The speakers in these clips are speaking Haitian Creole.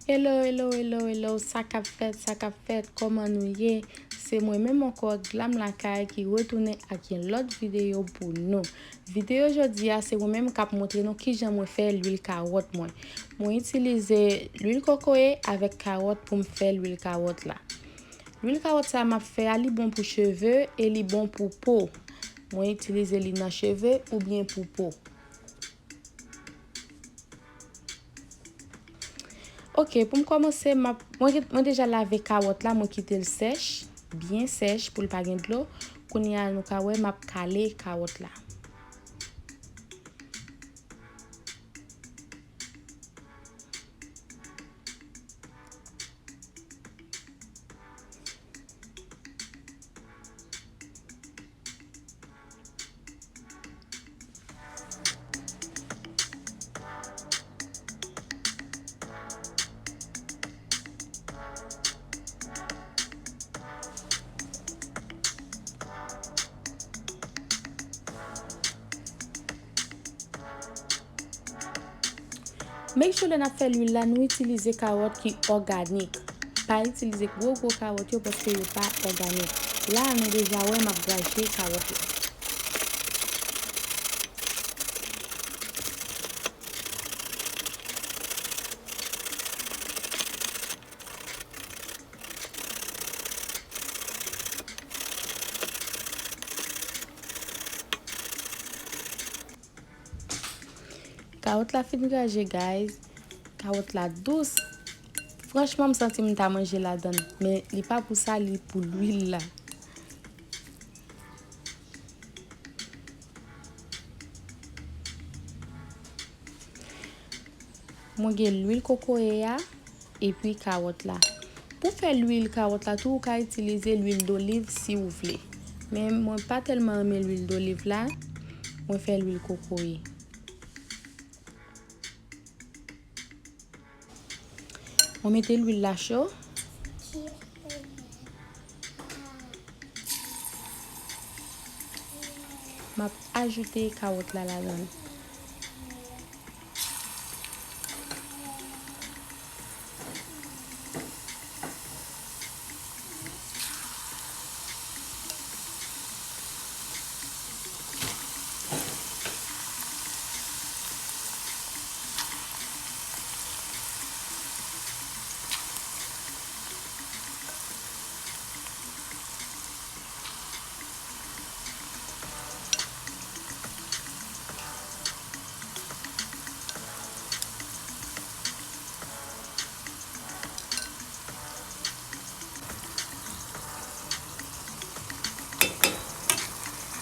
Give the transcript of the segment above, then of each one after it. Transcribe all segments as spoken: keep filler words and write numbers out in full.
Hello, hello, hello, hello, sa k ap fèt, sa k ap fèt, kòman nou ye? Se mwen menm ankò, Glam Lakay, ki retounen ak yon lòt videyo pou nou. Videyo jodi a, se mwen menm k ap montre nou kijan mwen fè lwil kawòt mwen. Mwen itilize lwil kokoye avèk kawòt pou m fè lwil kawòt la. Lwil kawòt sa m ap fè a, li bon pou cheve e li bon pou po. Mwen itilize li nan cheve oubyen pou po. Ok, pou m kòmanse, m ap, mwen, mwen deja lave kawòt la, mwen kite l sèch, byen sèch pou l pa gen dlo. Kounye a, nou ka wè, m ap kale kawòt la. Make sure lè n ap fè lwil la, nou itilize kawòt ki òganik. Pa itilize gwo gwo kawòt yo paske yo pa òganik. La a nou deja wè m ap graje kawòt yo. Kawòt la fin graje, guys. Kawòt la dous. Franchman, m santi m ta manje ladan l, men li pa pou sa, li pou lwil la. Mwen gen lwil kokoye a epi kawòt la. Pou fè lwil kawòt la tou, ou ka itilize lwil doliv si ou vle. Men mwen pa tèlman renmen lwil doliv la, mwen fè lwil kokoye. Mwen mete lwil la cho. M ap ajoute kawòt la ladan l.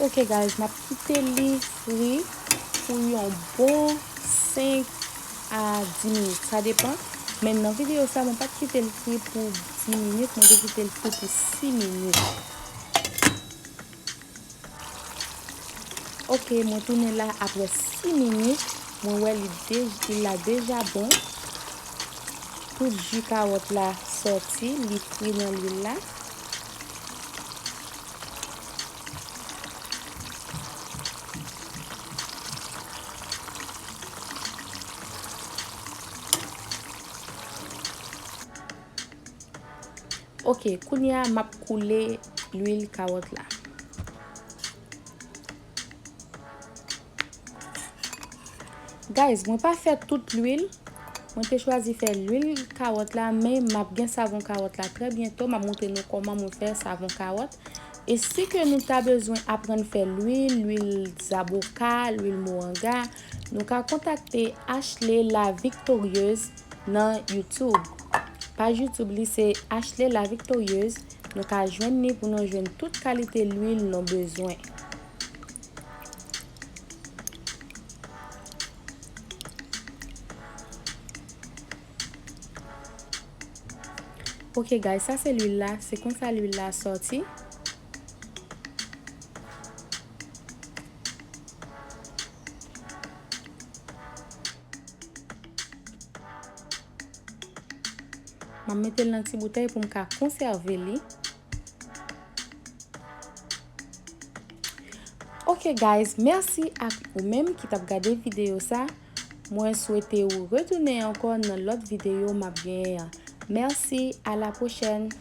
Ok, guys, m ap kite li fri pou yon bon senk a dis minit. Sa depann. Men nan videyo sa, mwen pa t kite l fri pou dis minit, mwen te kite l fri pou sis minit. Ok, mwen tounen la apre sis minit. Mwen wè li dej-, li la deja bon. Tout ji kawòt la sòti, li fri nan lwil la. Ok, kounye a, m ap koule lwil kawòt la. Guys, mwen pa fè tout lwil. Mwen te chwazi fè lwil kawòt la, men m ap gen savon kawòt la trè byento. M ap montre nou kòman mwen fè savon kawòt. E si ke nou ta bezwen aprann fè lwil, lwil zaboka, lwil moranga, nou ka kontakte Ashley La Victorieuse nan YouTube. Paj YouTube li se Ashley La Victorieuse. Nou ka jwenn li pou nou jwenn tout kalite lwil nou bezwen. Ok, guys, sa se lwil la. Se konsa lwil la sòti. M ap mete l nan ti boutèy pou m ka konsève li. Ok, guys, mèsi ak ou menm ki t ap gade videyo sa. Mwen swete ou retounen ankò nan lòt videyo m ap genyen an. Mèsi, a la pwochèn!